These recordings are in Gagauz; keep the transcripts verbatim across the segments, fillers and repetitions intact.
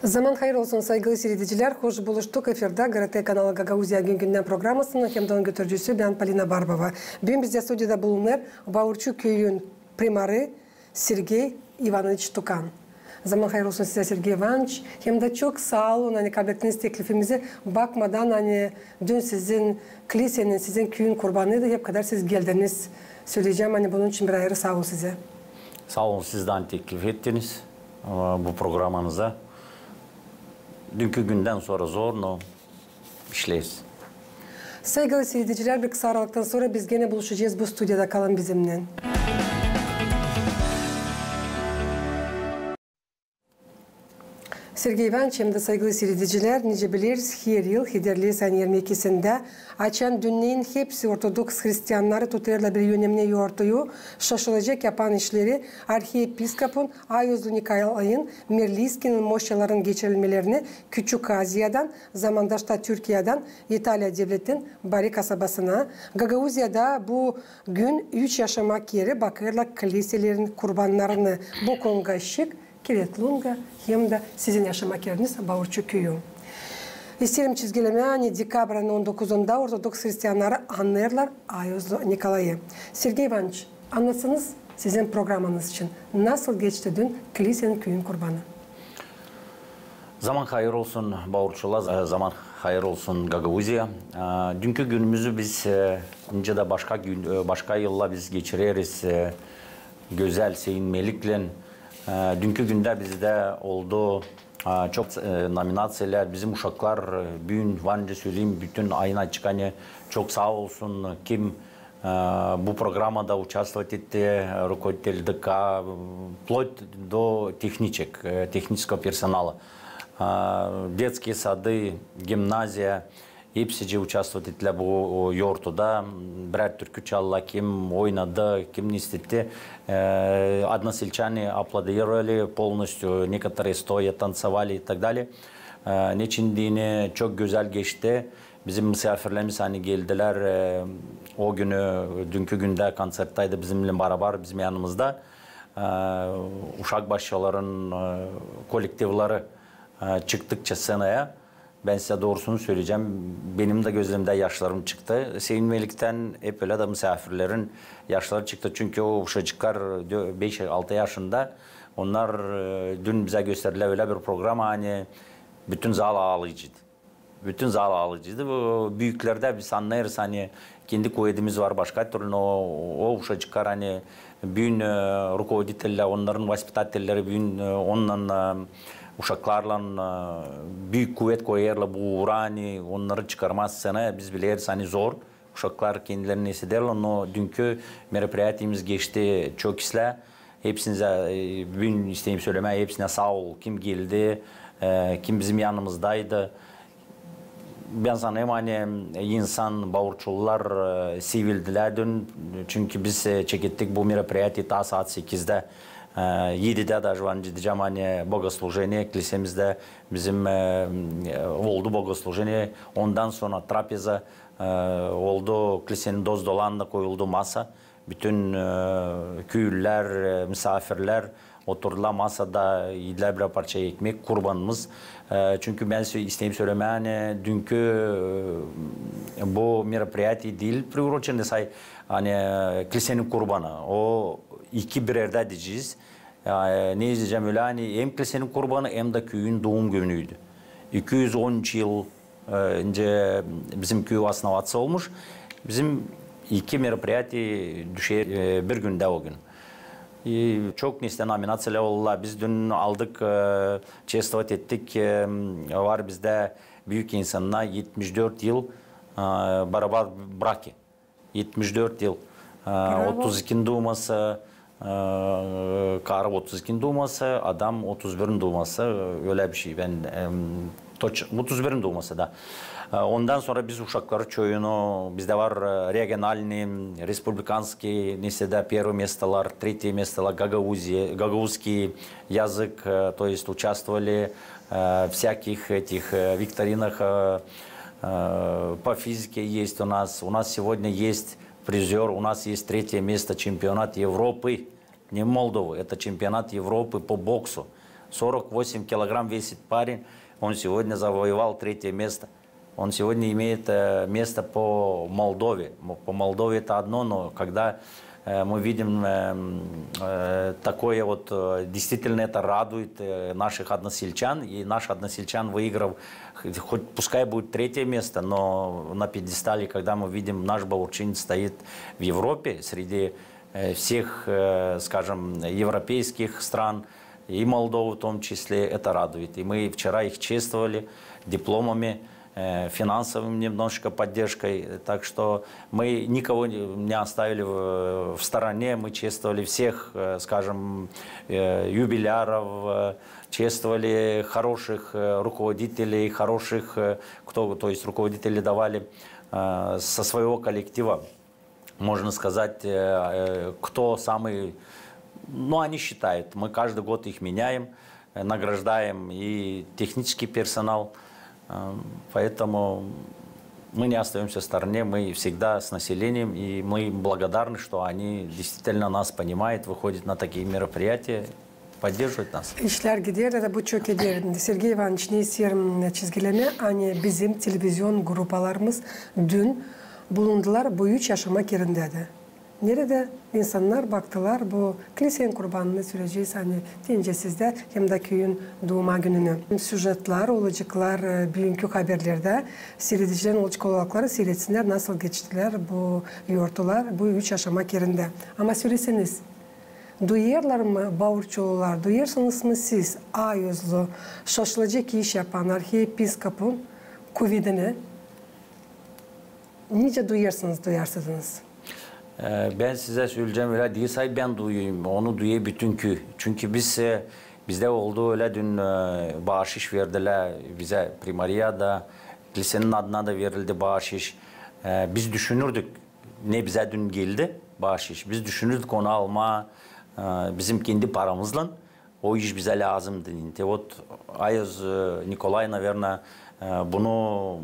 Zaman hayır olsun, saygılı siiredicilär. Hoş buluştuk. Efirdä GRT kanalı Gagauziya gün-gündän programasının hem dä onun götürücüsü bän, Polina Barbova. Büün bizdä studiyada bulunêr Baurçu küüyün primarı Sergey İvanoviç Tukan. Zaman hayır olsun sizä, Sergey İvanoviç. Hem dä çok saa olun, ani kablettiniz teklifimizi, bakmadan, ani dün sizin klisenin, sizin küüyün kurbanıydı, hep kadar siz geldiniz. Söleyecäm, ani bunun için bir ayırı saa ol sizä. Saa olun, siz dä teklif ettiniz, e, bu programanıza. Dünkü gündän sora zor, no işleeriz. Saygılı siiredicilär, bir kısa aralıktan sora biz genä buluşacez bu studiyada. Kalın bizimnän. Sergey İvanoviç hem dä saygılı siiredicilär, nicä bileriz, her yıl Hederlii ayın irmi ikisindä, açan dünneyin hepsi ortodoks hristiannarı tutêrlar bir önemni yortuyu, şaşılacek yapan işleri arhiepiskopun Ayozlu Nikolayın Mirliyskinin moşçaların geçirilmelerini Küçük Aziyadan, zamandaşta Türkiyädän, İtaliya devletin Bari kasabasına. Gagauziyada bu gün üç yaşamak eri bakêrlar kliselerin kurbannarını. Bu konuda şik Kiretlunga hem dä sizin yaşamak eriniz Baurçu küüyü. İsteerim çizgilemää, ani dekabrın on dokuzunda ortodoks hristiannarı annêêrlar Ayozlu Nikolayı. Sergey İvanoviç, annatsanız sizin programanız için, nasıl geçti dün klisenin küüyün kurbanı? Zaman hayır olsun, Baurçular, e, zaman hayır olsun, Gagauziya. E, dünkü günümüzü biz, e, nicä dä başka gün, e, başka yıllar biz geçireriz, e, gözäl sevinmeliklän. E, dünkü gündä bizdä oldu, e, çok, e, nominaţiyalär. Bizim uşaklar, e, büün, var nicä söleyim, bütün ayın açık, ani çok saa olsun, kim, e, bu programada uçastvovat etti, e, rukovoditelj D K, e, вплоть до техничек, e, tehniçeskoy personala. E, detskiy sadı, gimnaziya, hepsicii uçastvovat ettilär bu, o, yortuda. Birär türkü çaldılar, kim oynadı, kim ne istetti. E, односельчане аплодировали полностью, некоторые стоя танцевали и так далее. E, neçin deyni çok gözäl geçti. Bizim musaafirlerimiz, ani geldilär, e, o günü, dünkü gündä kontserttaydı bizimnän barabar, bizim yanımızda. E, uşak başçaların, e, kolektivleri, e, çıktıkça sţenaya, bän sizä doorusunu söleyecäm, benim dä gözlerimdä yaşlarım çıktı. Sevinmeliktän hep ölä dä musaafirlerin yaşları çıktı. Çünkü o uşacıklar dö-, beş-altı yaşında, onnar, e, dün bizä gösterdilär ölä bir programa, ani bütün zal aalayıcıydı. Bütün zal aalayıcıydı. Bu büüklerdä biz annêêrız, ani kendi kuvedimiz var başka türlü, o, o uşacıklar, ani büün, e, rukovoditelä, onnarın vospitatelleri büün, e, onunnan, e, uşaklarlan, e, büük kuvet koyêrlar bu uura, ani onnarı çıkarmaa sţenaya, biz bileriz, ani zor. Uşaklar kendilerini hissederlär, no dünkü meropriyatiyemiz geçti çok islää. Hepsinizä, e, büün isteerim sölemää, hepsinä saa ol, kim geldi, e, kim bizim yanımızdaydı. Bän sanêrım, ani insan, baurçular, e, sevindilär dün, çünkü biz, e, çekettik bu meropriyatiyi taa saat sekizdä, e, edidä даже, var nicä deyecäm, ani bogoslujeniye klisemizdä bizim, e, e, oldu bogoslujeniye, ondan sora trapeza, e, oldu klisenin dozdolanında koyuldu masa. Bütün, e, küüylülär, e, musaafirlär oturdular masada, idilär birär parça ekmek, kurbanımız. E, çünkü bän sö-, isteerim sölemää, ani dünkü, e, bu meropriyatiye diil приурочено say, ani, e, klisenin kurbanı. O iki bir erdä deyecez. Ya, e, ne deyecäm, ölä, ani hem klisenin kurbanı, hem dä küüyün duum günüydü. İki üz on üç yıl e, nicä bizim küü osnovaţiya olmuş. Bizim iki meropriyatiye düşer, e, bir gündä o gün. E, çok nesä nominaţiyalär oldular. Biz dün aldık, e, çestovat ettik, e, var bizdä büük insannar, etmiş dört yıl, e, barabar braky. Etmiş dört yıl. E, otuz ikinin duuması, e, karı otuz ikinin duuması, adam otuz birin duuması, e, ölä bir şey. Bän, em, toç-, otuz birin duuması da. E, ondan sora biz uşakları çoyunu, bizdä var, e, regionalnıy, respublikanskıy, nesä dä первый местолар, третье местолар, гагаузские, гагаузский язык, e, то есть участвовали, e, всяких этих, e, викторинах, e, e, по физике есть у нас. У нас сегодня есть призёр, у нас есть третье место, чемпионат Европы, не Молдовы, это чемпионат Европы по боксу. сорок восемь килограмм весит парень, он сегодня завоевал третье место. Он сегодня имеет э, место по Молдове. Мо- По Молдове это одно, но когда э, мы видим э, м, э, такое вот, э, действительно это радует э, наших односельчан, и наш односельчан выиграл, х- хоть пускай будет третье место, но на пьедестале, когда мы видим, наш баурчанин стоит в Европе среди э, всех, э, скажем, европейских стран, и Молдову в том числе, это радует. И мы вчера их чествовали дипломами, э, финансовым немножко поддержкой. Так что мы никого не не оставили в, в стороне, мы чествовали всех, э, скажем, э, юбиляров, э, чествовали хороших э, руководителей, хороших, э, кто, то есть руководители давали э, со своего коллектива, можно сказать, э, э, кто самый, ну, они считают, мы каждый год их меняем, э, награждаем и технический персонал, э, поэтому мы не остаемся в стороне, мы всегда с населением, и мы благодарны, что они действительно нас понимают, выходят на такие мероприятия, поддерживают нас. İşlär gider da bu çok eder. Sergey İvanıç, ne isteerim çizgilemää, ani bizim televizion grupalarımız dün bulundular bu üç yaşamak erindä dä. Neredä insannar baktılar bu klisenin kurbanını süreceez, ani deendä sizdä, hem dä küüyün duuma gününü. Süjetlär olaceklar e, büünkü haberlerdä. Siiredicilerin olacek olacekları siiretsinnär, nasıl geçtilär bu yortular bu üç yaşamak erindä. Ama söläseniz, duyêrlar mı baurçulular, duyêrsınız mı siz, Ayozlu, şaşılacek iş yapan arhiepiskopun kuvedini? Nicä duyêrsınız, duyêrsınız? E, bän sizä söleyecäm, ölä diil sade bän duyêrım, onu duyêr bütün küüy. Çünkü biz, e, bizdä oldu ölä dün, e, baaşış verdilär bizä, primariyada, klisenin adına da verildi baaşış. E, biz düşünürdük, ne bizä dün geldi baaşış. Biz düşünürdük onu almaa e, bizim kendi paramızlan. O iş bizä lääzımdı. Te vot Ayoz e, Nikolay, наверно, e, bunu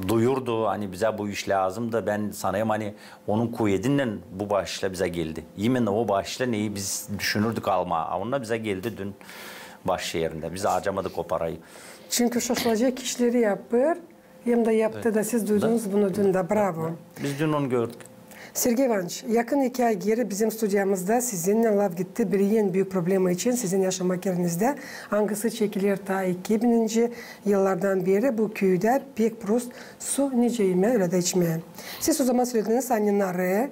duyurdu, ani bizä bu iş lääzımdı. Bän sanêrım, ani onun kuvedindän bu baaşışlar bizä geldi. İmenno o baaşışlar, neyi biz düşünürdük almaa. A onnar bizä geldi dün baaşış erindä. Biz harcamadık o parayı. Çünkü şaşılacek işleri yapêr. Hem dä yaptı da, siz duydunuz bunu dün dä. Bravo. Biz dün onu gördük. Sergey İvanıç, yakın iki ay geeri bizim studiyamızda sizinnän laf gitti bir en büük problema için sizin yaşamak erinizdä, angısı çekiler taa iki bininci yıllardan beeri bu küüdä pek prost su nicä imää, ölä dä içmää. Siz ozaman sölediniz, ani NARE,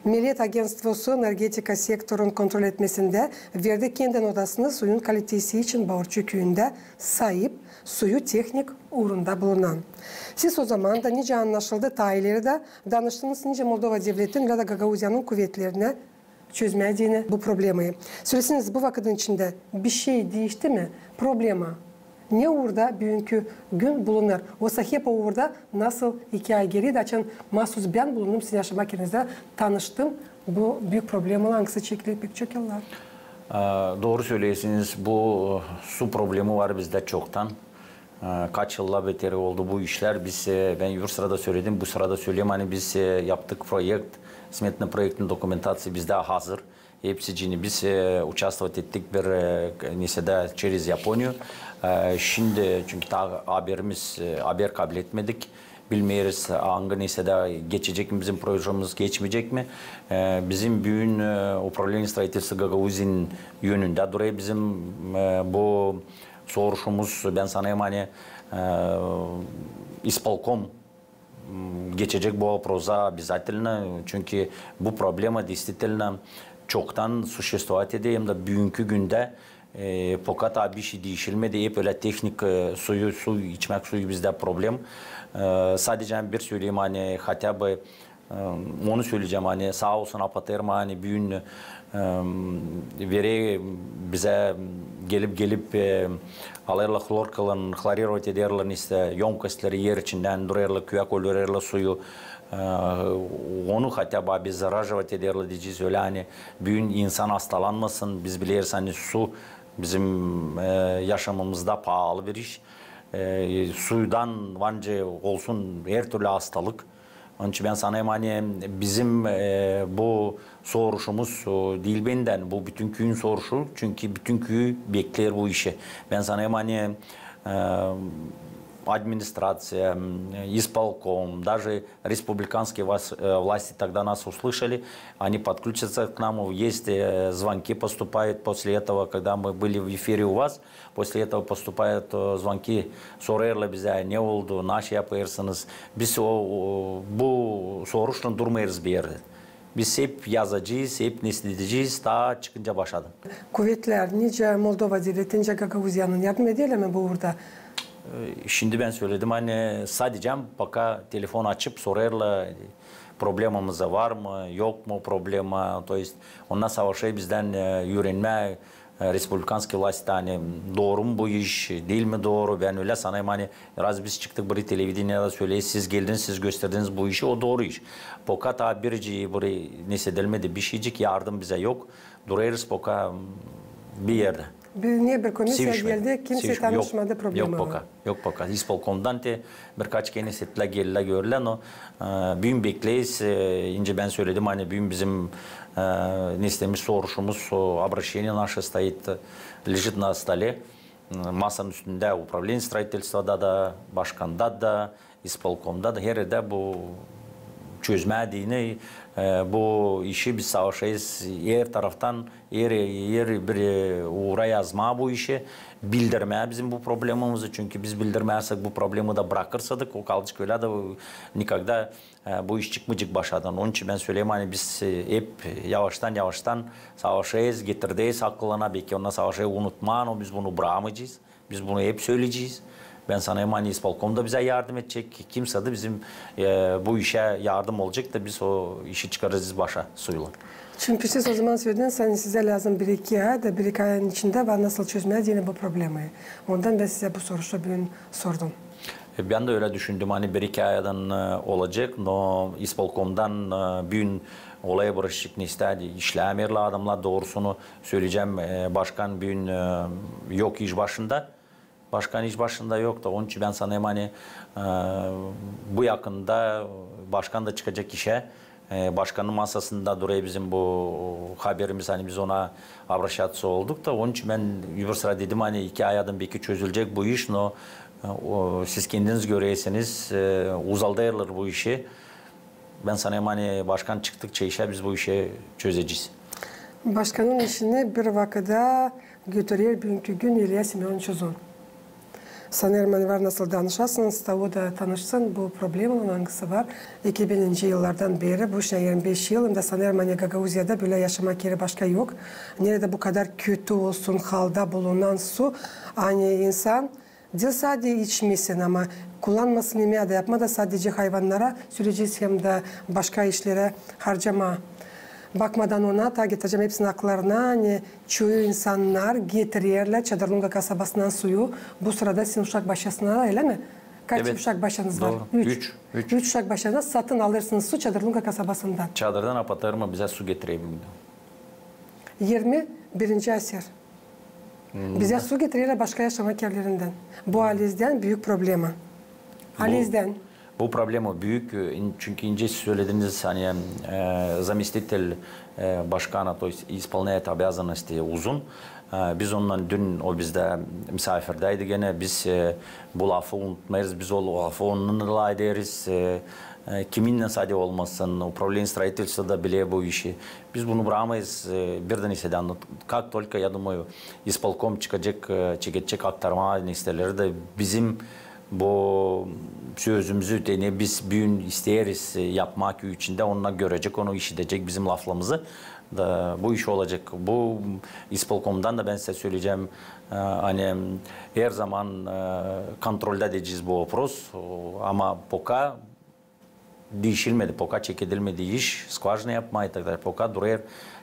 Millet agentstvosu energetika sektorun kontrol etmesindä, verdi kendin odasını suyun kalitesi için Baurçu küüyündä saip, suyu tehnik uurunda bulunan. Siz ozaman da, nicä annaşıldı, taa ileri dä danıştınız, nicä Moldova devletin ölä dä Gagauziya'nın kuvetlerinä çözmää deyni bu problemayı. Söläseniz, bu vakıdın içindä bişey diişti mi? Problema ne uurda büünkü gün bulunêr? Osa hep o uurda, nasıl iki ay geeri dä, açan maasuz bän bulundum sizin yaşamak erinizdä, tanıştım bu büük problemaylan, angısı çekiler pek çok yıllar. E, dooru söleersiniz, bu e, su problemi var bizdä çoktan. E, kaç yıllar beeri oldu bu işlär. Biz, e, bän öbür sırada söledim, bu sırada söleyim, ani biz e, yaptık proekt, smetno-proektni dokumentaţiya bizdä hazır. Hepsicini biz e, uçastvovat ettik bir e, nesä dä çerez Yaponiyu. E, şindi, çünkü taa aberimiz, e, aber kabul etmedik. Bilmeeriz, angı nesä dä geçecek mi bizim projemiz, geçmeyecek mi? E, bizim büün e, Управление строительства Гагаузии yönündä durêr bizim e, bu soruşumuz, bän sanêrım, ani e, ispolkom geçecek bu voprosa обязательно, çünkü bu problema действительно çoktan существовать eder, hem dä büünkü gündä e, poka taa bişey diişilmedi, hep ölä tehnik e, suyu, su, içmäk suyu bizdä problem. E, sadecä bir söleyim, ani хотя бы e, onu söleyecäm, ani saa olsun Apatermo, ani büün e, verer bizä gelip-gelip e, alêrlar hlorkalan, хлорировать ederlär nesä ёмкостьлери, er içindä durêrlar, küüyä kolorêrlar suyu. E, onu хотя бы обеззараживать ederlär deyecez, ölä ani büün insan hastalanmasın. Biz bileriz, ani su bizim e, yaşamamızda paalı bir iş. E, suydan var nicä olsun hertürlü hastalık. Onun için bän sanêrım, ani bizim, e, bu soruşumuz, o, diil bendän, bu bütün küüyün soruşu, çünkü bütün küüyü bekleer bu işi. Bän sanêrım, ani, e, администрация, м, исполком, даже республиканские влас-, э, власти тогда нас услышали, они подключатся к нам, есть, э, звонки поступают после этого, когда мы были в эфире у вас, после этого поступают, э, звонки, sorêrlar bizä, ne oldu, naşey yapêrsınız. Biz o, o, bu soruşlan durmêêrız bir erdä. Biz hep yazacez, hep nesledecez, taa çıkınca başadan. Kuvetlär, nicä Moldova devleti, nicä Gagauziyanın yardım ederlär mi bu uurda? E, şindi bän söledim, ani sadecä poka telefon açıp sorêrlar, problemamız var mı, yok mu problema, то есть onnar savaşêr bizdän, e, üürenmää, e, республиканские власти, ani dooru mu bu iş, diil mi dooru. Bän ölä sanêrım, ani раз biz çıktık bir televideniyada, söleeriz, siz geldiniz, siz gösterdiniz bu işi, o dooru iş. Poka taa biricii bir nesedelmedi, bişeycik yardım bizä yok. Durêrız poka bir erdä. Bir, ne bir komisiya geldi, kimsey tanışmadı problemalar. Yok poka. Yok poka. İspolkomdan te birkaç kerä nesetlär geldilär, gördülär, no, e, büün bekleeriz, e, nicä bän söledim, ani büün bizim, e, nesemiz, soruşumuz, o, обращение наше стоит, лежит на столе, m, masanın üstündä управление строительствода da, başkanda da, исполкомда da, hererdä bu çözmää deyni, e, bu işi biz savaşêrız her taraftan, her, her bir, e, uura yazmaa bu işi, bildirmää bizim bu problemamızı, çünkü biz bildirmärsek bu problemayı da brakırsadık, o kalacek ölä da, никогда, e, bu iş çıkmayacek başadan. Onun için bän söleerim, ani biz, e, hep yavaştan-yavaştan savaşêrız, getirderiz akılına, beki onnar savaşêr unutmaa, no biz bunu brakmayacez. Biz bunu hep söleyecez. Bän sanêrım, ani исполком da bizä yardım edecek. Kimsey dä bizim, e, bu işä yardım olacek da biz o işi çıkaracez başa suylan. Çünkü siz o zaman sölediniz, ani sizä lääzım bir-iki ay da bir-iki ayın içindä var nasıl çözmää deyni bu problemayı. Ondan bän sizä bu soruşu büün sordum. E, bän dä ölä düşündüm, ani bir-iki aydan, e, olacek, no исполкомdan, e, büün olay bırakacek, ne isteer, işlämeerlär adamnar, doorusunu söleyecäm, e, başkan büün, e, yok iş başında. Başkan iş başında yok da, onun için bän sanêrım, ani, e, bu yakında başkan da çıkacek işä. E, başkanın masasında durêr bizim bu haberimiz, ani biz ona обращаться olduk da, onun için bän bir sıra dedim, ani iki aydan beki çözülecek bu iş, no, e, o, siz kendiniz görersiniz, e, uzaldêrlar bu işi. Bän sanêrım, ani başkan çıktıkça işä biz bu işi çözecez. Başkanın işini bir vakıda götürer büünkü gün İlya Semönoviç Uzun. Sanêrım, ani var nasıl danışasınız, taa o da tanışsın bu problemalan, angısı var. İki bininci yıllardan beeri, bu işinä yirmi beş yıl, hem dä sanêrım, ani Gagauziyada bölä yaşamak eri başka yok. Neredä bu kadar kötü olsun halda bulunan su, ani insan diil sade içmesin, ama kullanmasın, imää dä yapmaa da, sadecä hayvannara söleyecez hem dä başka işlerä harcamaa. Bakmadan ona, taa getircäm hepsini akıllarına, ani çoyu insannar getirerlär Çadırlunga kasabasından suyu. Bu sırada sizin uşak başçasında, ölä mi? Kaç uşak başçanız var? Üç. Üç. Üç uşak başçanız satın alêrsınız su Çadırlunga kasabasından. Çadırdan apatıma bizä su getireyim. Yirmi birinci asır. Bizä su getirerlär başka yaşamak erlerindän. Bu halizdän büük problema. Halizdän. Bu problema büük, e, çünkü nicä sölediniz, ani, e, заместитель, e, başkana, то есть исполняет обязанности Uzun. E, biz ondan dün, o bizdä misafirdäydi genä, biz, e, bu lafı unutmêêrız, biz o lafı onunnan lafederiz, e, e, kiminnän sade olmasın, управление строительства da biler bu işi. Biz bunu brakmêêrız, e, bir dä nesedän. Как только, я думаю, исполком çıkacek, e, çekecek aktarmaa neseleri da bizim bu sözümüzü, te ne biz büün isteeriz, e, yapmaa küü içindä, onnar görecek, onu işidecek bizim laflarımızı. Da bu iş olacek. Bu исполкомdan da bän sizä söleyecäm, e, ani her zaman, e, kontrolda edecez bu вопрос, o, ama poka diişilmedi, poka çekedilmedi iş, skvajina yapmaa i tak dalje. Poka durêr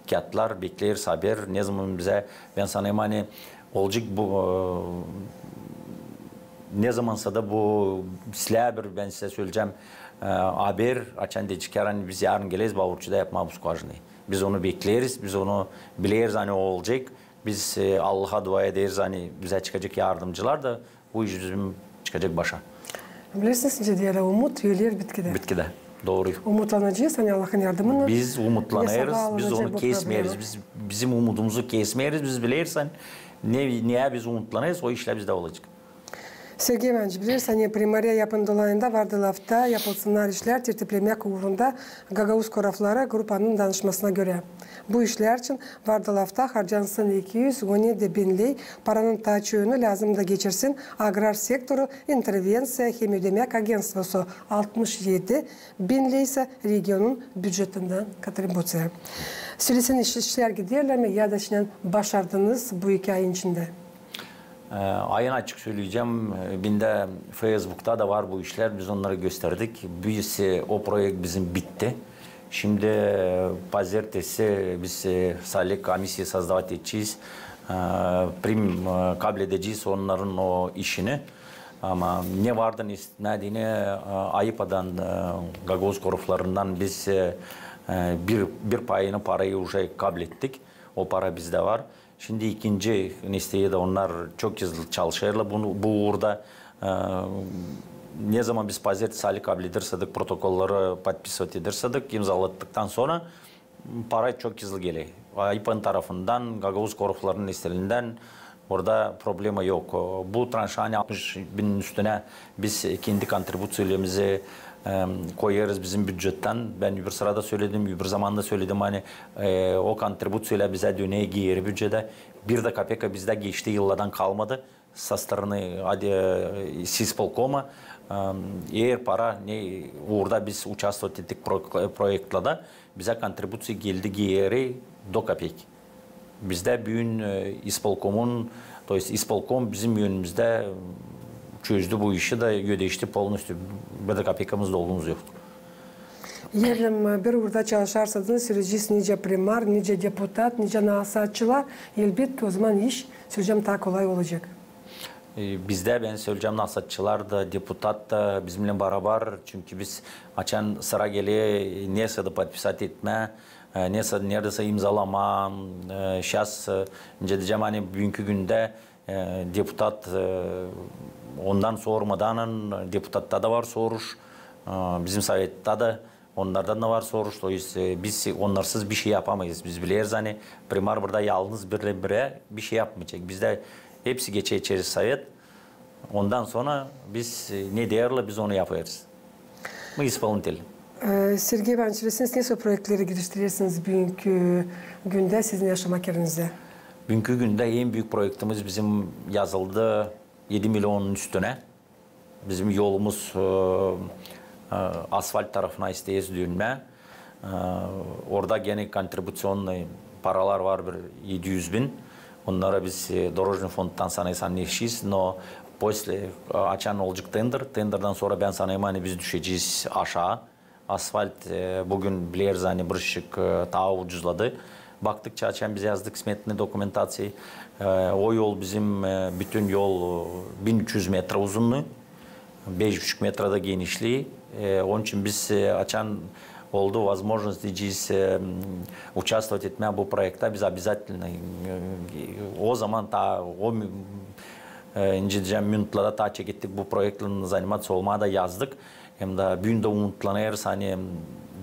kiyatlar, bekleeriz haber, ne zaman bizä, bän sanêrım, ani olacek bu, e, ne zamansa da bu islää bir, bän sizä söleyecäm, e, haber, açan deyecek, ani biz yarın geleriz Baurçuda yapmaa bu skvajinayı. Biz onu bekleeriz, biz onu bileeriz, ani o olacek. Biz, e, Allaha dua ederiz, ani bizä çıkacek yardımcılar da bu iş bizim çıkacek başa. Bilersiniz, nicä deerlär, umut öler bitkidä. Bitkidä. Dooru. Umutlanacez, ani Allahın yardımınnan. Biz umutlanêrız, biz onu kesmeeriz. Biz, bizim umudumuzu kesmeeriz, biz bileriz, ani ne, neyä biz umutlanêrız, o işlär bizdä olacek. Sergey İvanoviç, bileriz, ani Primorye yapım dolayında vardı lafta yapılsınnar işlär tertiplemäk uurunda Gagauz korofları gruppanın danışmasına görä. Bu işlär için vardı lafta harcansın iki üz on edi bin ley, paranın taa çoyunu lääzımdı geçirsin agrar sektoru intervenţiya hem ödemäk agentstvosu altmış edi bin ley isä regionun bücetindän kontribuţiya. Söleseniz, işlär giderlär mi ya da şindän başardınız bu iki ayın içindä? E, ayın açık söleyecäm, e, bindä Facebookta da var bu işlär, biz onnarı gösterdik. Biz, e, o proekt bizim bitti. Şindi, e, pazertesi biz, e, sali komissiya sozdavat edecez, e, prim, e, kabledecez onnarın o işini. Ama ne vardı, ne, ne diini, e, AIPA-dan, e, Gagauz koroflarından biz, e, e, bir, bir payını parayı uje kablettik. O para bizdä var. Şindi ikinci nesteyä dä onnar çok hızlı çalışêrlar bu, bu uurda. E, ne zaman biz pazertesi sali kabledersädik, protokolları podpisovat edersädik, imzalattıktan sora para çok hızlı geler. AIPA-nın tarafından, Gagauz koroflarının nestelindän orada problema yok. Bu tranşanı altmış binin üstünä biz kendi kontribuţiyalarımızı, e, koyêrız bizim bücettän. Bän öbür sırada söledim, öbür zamanda söledim, ani, e, o kontribuţiyalar bizä döner geeri bücetä. Bir dä kapeka bizdä geçti yıllardan kalmadı. Со стороны, e, с исполкома, e, eer para ne uurda biz участвовать ettik pro-, proektlerdä, bizä kontribuţiya geldi geeri до копейки. Bizdä büün, e, исполкомун, то есть исполком bizim önümüzdä, e, çözdü bu işi dä ödeşti полностью. Bir dä kapekamız dolgunumuz yoktu. Efendim, bir uurda çalışarsanız, söleyecez, nicä primar, nicä deputat, nicä nasaatçılar, elbetki, o zaman iş, söleyecäm, taa kolay olacek. E, bizdä, bän söleyecäm, nasaatçılar da, deputat da bizimnän barabar, çünkü biz açan sıra geler nesä dä podpisat etmää, e, nesä, neredäsä imzalamaa, e, şaas, e, nicä deyecäm, ani büünkü gündä, e, deputat, e, ondan sormadan, deputatta da var soruş, e, bizim sovetta da onnardan da var soruş, то есть, e, biz onnarsız bişey yapamayız. Biz bileriz, ani primar burada yalnız birä-birä bişey yapmayacek. Bizdä hepsi geçer через совет. Ondan sora biz, e, ne deerlär, biz onu yapêrız. Мы исполнитель. E, Sergey İvanoviç, söleseniz, nesoy proektleri geliştirersiniz büünkü gündä sizin yaşamak erinizdä? Büünkü gündä en büük proektimiz bizim yazıldı edi milionun üstünä. Bizim yolumuz, e, e, asfalt tarafına isteeriz dönmää. E, orada genä kontribuţionnıy paralar var, bir edi üz bin. Onnarı biz, e, дорожный фондтан sanêrsam neşiz, но после, e, açan olacek tender, tenderdan sora bän sanêrım, ani biz düşecez aşaa. Asfalt, e, büün bileriz, ani bir şık, e, taa ucuzladı. Baktıkça, açan biz yazdık smetnıy dokumentaţiyayı, e, o yol bizim, e, bütün yol, e, bin üç üz metra uzunnuyu, beş buçuk metra da genişlii. E, onun için biz, e, açan oldu возможность deyecez, e, участвовать etmää bu proektä, biz обязательно, e, o zaman taa o mü-, e, nicä deyecäm, minutlarda taa çekettik bu proektlän заниматься olmaa da yazdık. Hem dä büün dä umutlanêrız, ani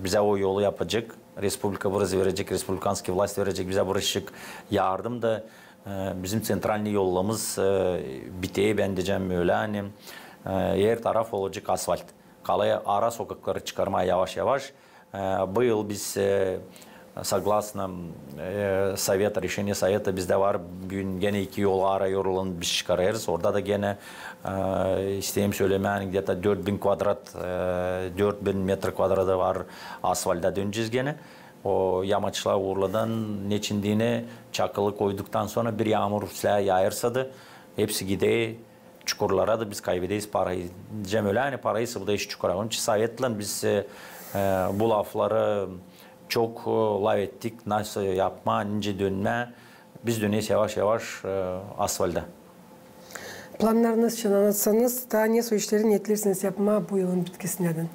bizä o yolu yapacek. Respublika biraz verecek, республиканский власть verecek bizä bir şık yardım da, e, bizim центральный yolumuz, e, biter, bän deyecäm ölä, ani, e, her taraf olacek asfalt. Kalêr ara sokakları çıkarmaa yavaş-yavaş. E, bu yıl biz, e, согласно, e, совета, решение совета bizdä var. Büün genä iki yol, ara yollarını biz çıkarêrız. Orada da genä, e, isteerim sölemää, ani где-то dört bin kvadrat, e, dört bin metr kvadrata var asfalta dönecez genä. O yamaçlar uurladan, neçin deyni, çakılı koyduktan sora bir yaamur üslä yaarsa da, hepsi gider çukurlara da, biz kaybederiz parayı. Deyecäm ölä, ani parayı sıbıdêrız çukura. Onun için sovetlän biz, e, e, bu lafları çok, e, laf ettik, nasıl yapmaa, nicä dönmää. Biz döneriz yavaş-yavaş, e, asfalta. Plannarınız için annatsanız, taa nesoy işleri neetlersiniz yapmaa bu yılın bitkisinärdän?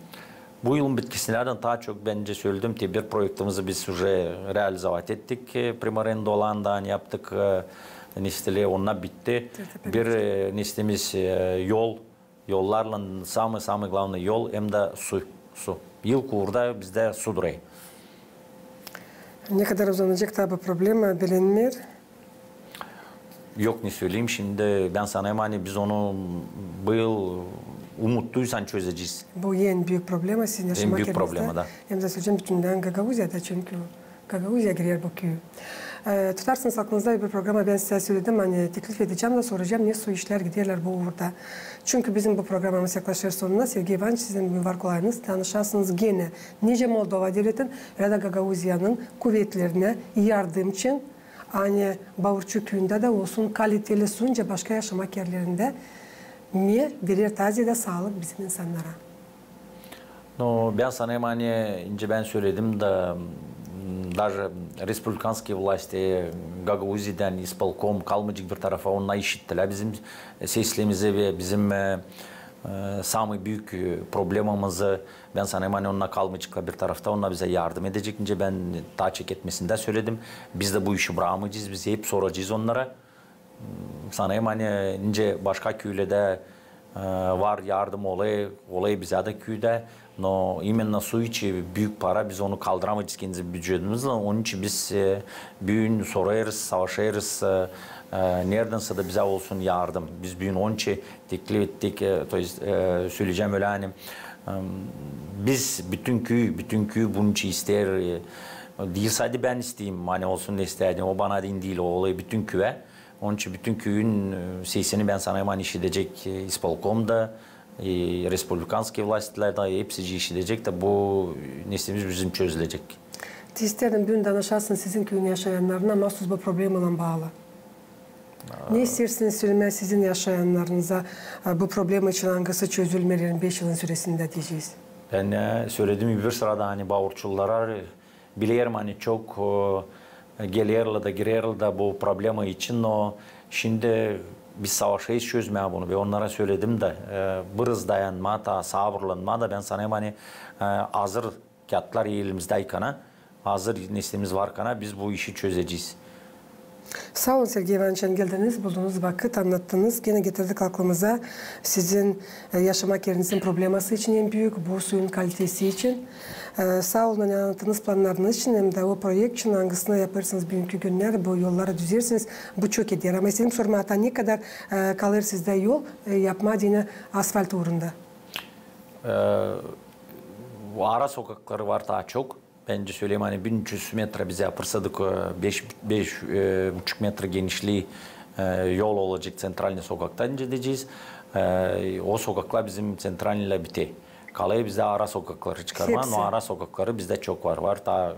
Bu yılın bitkisinärdän taa çok, bän nicä söledim, te bir proektimizi biz уже реализовать ettik, e, Primoryen dolayında yaptık, e, nestelä, onnar bitti. Bir, e, nestemiz, e, yol, yollarlan самый-самый главный yol, hem dä su, su. İlk uurda bizdä su durêr. Ne kadar uzanacek taa bu problema bilinmeer. Yok, ne söleyim, şindi bän sanêrım, ani biz onu bu yıl umutluyuz, ani çözecez. Bu en büük problema sizin yaşamak erinizä. En büük problema, da. Hem dä söleyecäm, bütündän Gagauziyada, çünkü Gagauziya girer bu küüyü. E, tutarsınız aklınızda, bir programa bän sizä söledim, ani teklif edecäm dä soracam, ne su işlär giderlär bu uurda. Çünkü bizim bu programamız yaklaşêr sonuna, Sergey İvanıç, sizin var kolayınız danışasınız genä nicä Moldova devletin ya da Gagauziyanın kuvetlerinä yardım için, ani Baurçu küüyündä dä olsun kaliteli su, nicä başka yaşamak erlerindä, ne verer taa zeedä saalık bizim insannara. No, bän sanêrım, ani nicä bän söledim dä, m, daje respublikanskiy vlasti, Gagauziyadän ispolkom, kalmayacek bir tarafa, onnar işittilär bizim seslerimizi ve bizim, e, e, samıy büük, e, problemamızı, bän sanêrım, ani onnar kalmayaceklar bir tarafta, onnar bizä yardım edecek. Nicä bän taa çeketmesindä söledim. Biz dä bu işi brakmayacez, biz hep soracez onnara. Sanêrım, ani nicä başka küülerdä, e, var yardım olêr, olêr bizä dä küüdä. No, imenna su için büük para, biz onu kaldıramayacez kendi bücetimizlän. Onun için biz, e, büün sorêrız, savaşêrız, e, e, neredänsä dä bizä olsun yardım. Biz büün onun için teklif ettik, e, to есть, e, söleyecäm ölä, ani, e, biz bütün küüy, bütün küüy bunun için isteer, e, diil sade bän isteerim, ani olsun ne isteerim, o bana deyni diil, o olêr bütün küüyä. Onun için bütün küüyün, e, sesini bän sanêrım, ani işidecek, e, ispolkom da, e, respublikanskiy vlastilär dä, hepsi işidecek dä, bu, e, neslimiz bizim çözülecek. Te isteerdim büün danışasınız sizin küüyün yaşayannarına maasuz bu problemaylan baalı. Ne isteersiniz sölemää sizin yaşayannarınıza, e, bu problema için, angısı çözülmeer beş yılın süresindä deyecez? Bän, e, söledim bir sırada, ani baurçulara, e, bilerim, ani çok, e, gelerlär dä, girerlär dä bu problema için, no şindi biz savaşêrız çözmää bunu ve onnara söledim dä, e, biraz dayanmaa da, sabırlanmaa da, bän sanêrım, ani, e, hazır kiyatlar elimizdä ikana, hazır neslimiz var ikana, biz bu işi çözecez. Saa olun, Sergey İvanıç, ani geldiniz, buldunuz vakıt, annattınız. Genä getirdik aklımıza sizin, e, yaşamak erinizin probleması için en büük, bu suyun kalitesi için. E, saa olun, ani annattınız plannarınız için, hem dä o proekt için, angısını yapêrsınız büünkü günnär, bu yolları düzersiniz. Bu çok eder. Ama istedim sormaa, taa ne kadar, e, kalêr sizdä yol, e, yapmaa deyni asfalt uurunda? E, ara sokakları var taa çok. Bän söleyim, ani bin üç üz metra biz yapêrsaydık, e, beş, beş, e, buçuk metra genişlii, e, yol olacek tsentralnıy sokakta, deyecez. E, o sokaklar bizim tsentralnıylär biter. Kalêr bizdä ara sokakları çıkarmaa, no ara sokakları bizdä çok var. Var taa,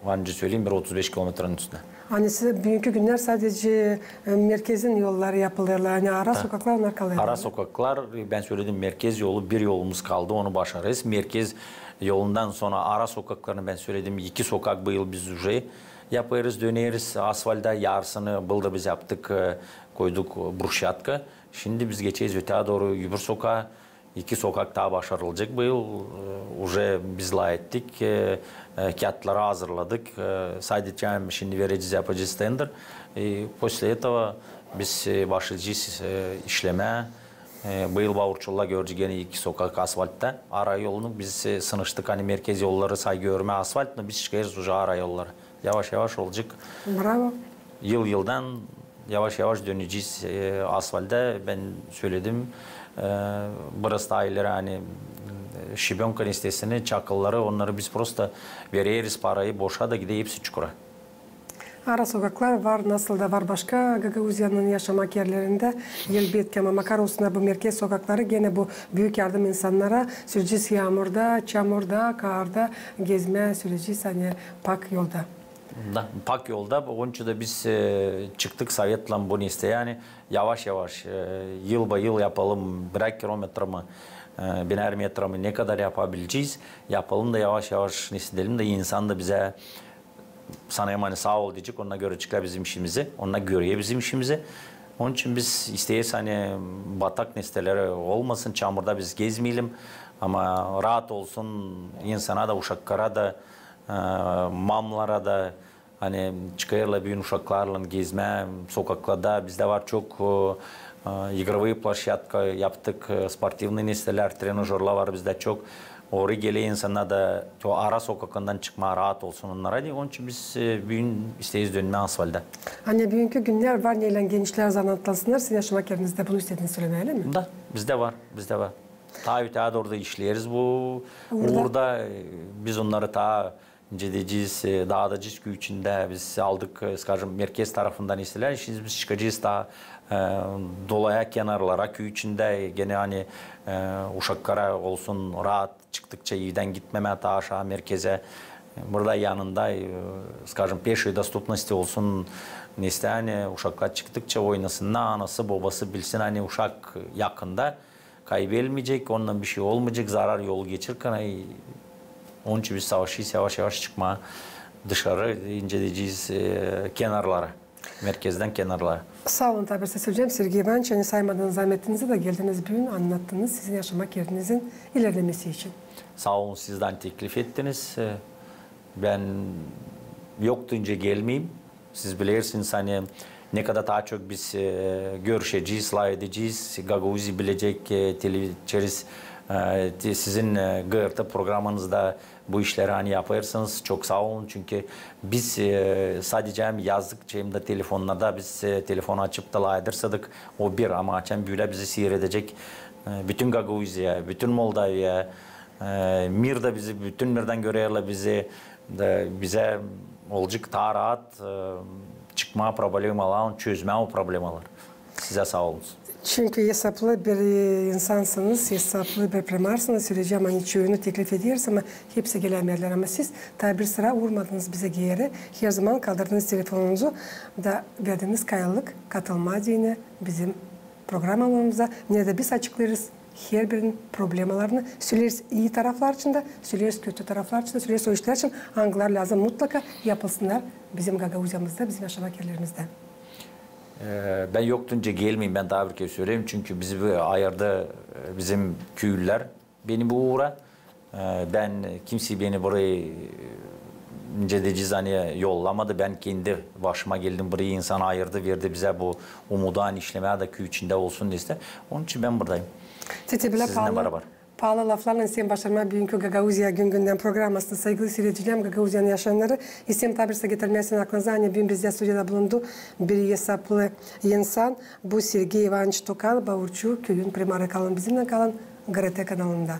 var, söleyim, bir otuz beş kilometranın üstündä. Ani sizdä büünkü günnär sadece, e, merkezin yolları yapılêrlar, ani ara sokaklar onnar kalêr. Ara sokaklar, bän söledim, merkez yolu, bir yolumuz kaldı, onu başarêrız. Merkez yolundan sora ara sokaklarını bän söledim, iki sokak bu yıl biz uje yapêrız, döneriz asfalta, yarısını bıldır biz yaptık, e, koyduk bruşetka. Şindi biz geçeriz ötää dooru, öbür sokaa. İki sokak taa başarılacek bu yıl. E, uje biz lafettik, e, e, kiyatları hazırladık. E, sadece şindi verecez, yapacez tender. E, после этого biz, e, başlayacez, e, işlemää. E, bu yıl baurçular görecek genä iki sokak asfaltta. Ara yolunu biz, e, sınıştık, ani merkez yolları say görmää asfalt, no biz çıkêrız uje ara yolları. Yavaş-yavaş olacek. Bravo. Yıl-yıldan yavaş-yavaş dönecez, e, asfalta. Bän söledim, e, biraz taa ileri, ani, e, şebönka nestesini, çakılları, onnarı biz prosta vereriz parayı boşa da gider hepsi çukura. Ara sokaklar var, nasıl da var başka Gagauziyanın yaşamak erlerindä. Elbetki, ama makar olsun da bu merkez sokakları, genä bu büük yardım insannara. Sürecez yaamurda, çamurda, kaarda gezmää, sürecez, ani pak yolda. Da, pak yolda. Onuştan da biz, e, çıktık sovetlän bu nesteyä, ani yavaş-yavaş, e, yılba-yıl yapalım, birär kilometra mı, e, binär metra mı, ne kadar yapabilecez, yapalım da yavaş-yavaş, nesedelim da insan da bizä, sanêrım, ani saa ol deyecek, onnar görecekler bizim işimizi, onnar görer bizim işimizi. Onuştan biz isteeriz, ani batak nesteleri olmasın, çamurda biz gezmeyelim, ama raat olsun insana da, uşaklara da, e, mamalara da, ani çıkêrlar büün uşaklarlan gezmää sokaklarda. Bizdä var çok, e, e, игровые площадка yaptık, e, sportivnıy nestelär, trenajörlär var bizdä çok. Orayı geler insannar da o ara sokakından çıkmaa raat olsun onnara diye. Onun için biz, e, büün isteeriz dönmää asfalda. Ani büünkü günnär var neylän gençlär zanaatlansınnar, sizin yaşamak erinizä bunu istediniz sölemää, öyle mi? Da, bizdä var, bizdä var. Taa ötää dooru da işleeriz bu uurda. E, biz onnarı taa nicä deyecez, e, daadacez küüyü içindä. Biz aldık, e, скажем, merkez tarafından isteerlär. Şindi biz çıkacez taa, e, dolayaa kenarlara küüyü içindä. Genä ani, e, uşaklara olsun raat çıktıkça evdän gitmemää taa aşaa merkezä. Burada yanında, e, скажем, пешей доступности olsun. Neysä, ani uşaklar çıktıkça oynasınnar, anası, bobası bilsin, ani uşak yakında kaybelmeyecek, ondan bişey olmayacek, zarar yolu geçirkän. Onun için biz savaşêrız yavaş-yavaş çıkmaa dışarı, nicä deyecez, e, kenarlara, merkezdän kenarlara. Saa olun, taa bir söz söleyecäm, Sergey İvanıç, ani saymadınız zaametinizi da geldiniz büün, annattınız sizin yaşamak erinizin ilerlemesi için. Saa olun, siz dä ani teklif ettiniz. E, bän yoktu nicä gelmeyim. Siz bilersiniz, ani ne kadar taa çok biz, e, görüşecez, lafedecez, Gagauziya bilecek, e, tele-, через, e, te-, sizin, e, GRT programanızda bu işleri ani yapêrsınız. Çok saa olun, çünkü biz, e, sadecä hem yazdıkça hem dä telefonnarda biz, e, telefon açıp da lafedersädik, o bir, ama açan bölä bizi siiredecek, e, bütün Gagauziya, bütün Moldaviya, e, mir dä bizi, bütün mirdän görerlär bizi, da bizä olacek taa raat, e, çıkmaa problemalardan, çözmää o problemaları. Sizä saa olun. Çünkü esaplı bir, e, insansınız, esaplı bir primarsınız, söleyecäm, ani çoyunu teklif ederiz, ama hepsi gelämeerlär. Ama siz taa bir sıra uurmadınız bizä geeri, herzaman kaldırdınız telefonunuzu da verdiniz kayıtlılık katılmaa deyni bizim programalarımıza, neredä biz açıklêêrız herbirinin problemalarını, söleeriz ii taraflar için dä, söleeriz kötü taraflar için dä, söleeriz o işlär için, angıları lääzım mutlaka yapılsınnar bizim Gagauziyamızda, bizim yaşamak erlerimizdä. E, bän yoktu nicä gelmeyim, bän taa bir kerä söleyim, çünkü bizi bir ayırdı, e, bizim küüylülär beni bu uura. E, bän, kimsey beni burayı, e, nicä deyecez, ani yollamadı. Bän kendi başıma geldim buraya, insan ayırdı, verdi bizä bu umudu, ani işlemää dä küüyü içindä olsun neysä. Onun için bän buradayım. Sizinnän barabar. Paalı laflarlan sän başarmaa büünkü Gagauziya gün-gündän programasını, saygılı siiredicilerim, Gagauziyanın yaşayannarı. İsteerim taa bir sıra getirmää sizin aklınıza, ani büün bizdä studiyada bulundu bir esaplı insan, bu Sergey İvanıç Tokan, Baurçu küüyün primarı. Kalın bizimnän, kalın GRT kanalında.